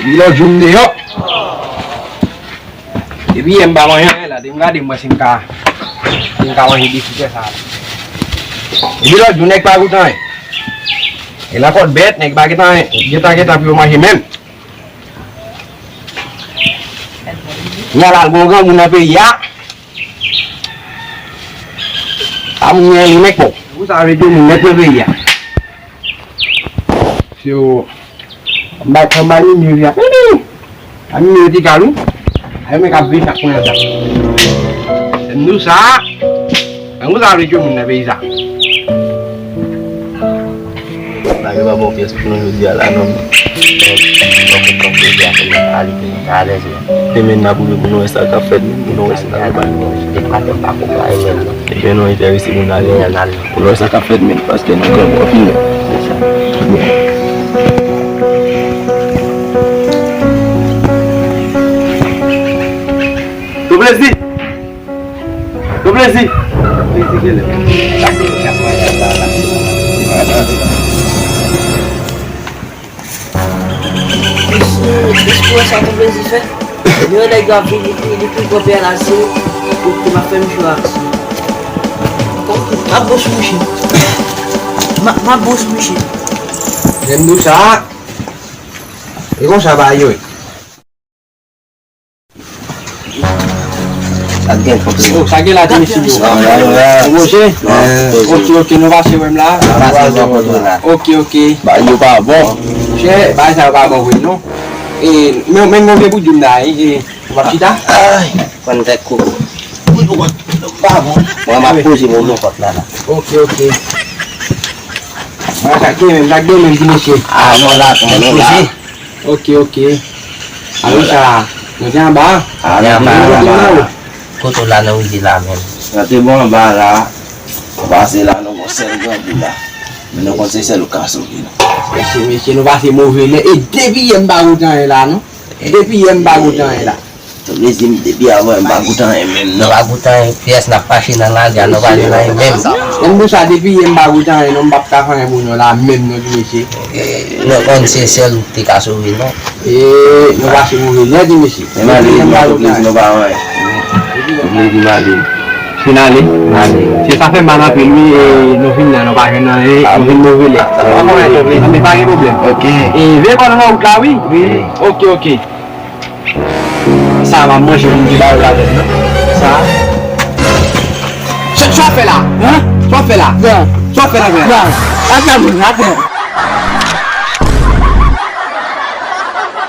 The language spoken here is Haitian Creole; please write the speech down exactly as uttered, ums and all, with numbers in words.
Epi lòt jou m deyò. Epi yè m pa manje anyen la, depi m gade m wè si m ka, si m ka manje defi tè sa la. Epi lòt jou nèg pa goute anyen. E nan kòt bèt, nèg pa gentan, gentan, gentan pou yo manje menm. Kounye a la, al gen yon granmoun nan peyi a. A moun gen li nèk bon. Ou sa vle di moun nèk nan peyi a. Se yo. Anba, anba limyè wi ap. A limyè yo te kal wi. A yo menm k ap viv chak kounye a sa. Se nou sa. An ou sa vle di moun nan peyi sa. Bagay pa bon pyès pou nou jodi a la non. Bon, bon, bon, jodi a pou nou ale pou nou ta alèz wi. Demen n ap rive pou nou wè sa k ap fèt menm, pou nou wè si n ap rive. Depi maten m pa konprann menm non. Ebyen nou enterese pou n ale. Pou nou wè sa k ap fèt menm, paske nou grangou anpil menm. Tou plezi. Tou plezi. Plezi genlè. Mesye, mesye, wè sa tou plezi fè. Yon nèg yo ap vin, li pi, li pi pran pè la, se kote m ap fè misye aksyon. M ap bous misye. M ap, m ap bous misye. Lè m di w sa, e konsa bagay yo ye. Sa gen kòb se. Oh, sa gen la, ti mesye yo. Ou monche? Ok, ok, nou pase wè m la. Ok, ok. Bagay yo pa bon. Monchè, bagay sa yo pa bon vre non. E, men, men move pou di m la, e, e, w ap chita? Ay, pran tèt koko. Pa bon. Mwen, m ap poze move nan pòt la, la. Ok, ok. Mwen, sa gen menm, sa gen menm, ti mesye. Ah, non, la, non, la. Ok, ok. Alò sa, nou te anba? Ah, nou te anba la. Kote w la, nou rive la menm. Sa te bon anba la. Nou pase la, nou gon sèl grangou la. Men nou konn se sèl ou ka sove nou. Mesye, mesye, nou pase move lè. E depi yè m pa goute anyen la, non. Depi yè m pa goute anyen la. Tou plezi m depi avan m pa goute anyen menm non. Nou pa goute anyen pyès, n ap mache nan lari a, nou pa jwenn anyen menm. Menm nou sa depi yè m pa goute anyen non, m p ap ka fè anyen pou nou la menm non ti mesye. Nou konn se sèl ou te ka sove non. E nou pase move lè ti mesye. Men malere nou an tou plezi nou pa wè anyen. Tou plezi malere. Fin ale. Se sa fè mal anpil wi, e nou vin la nou pa jwenn anyen, nou vin move lè. Sa pa konnen tou plezi men pa gen pwoblèm. Ok. E veye kò nou nan wout la wi. Wi. Ok, ok. Sa m ap manje pou m te ba yo ladann nan. Sa. Sa, sa w ap fè la? Hein? Sa w ap fè la? Sa w ap fè la, frè? Atann, atann.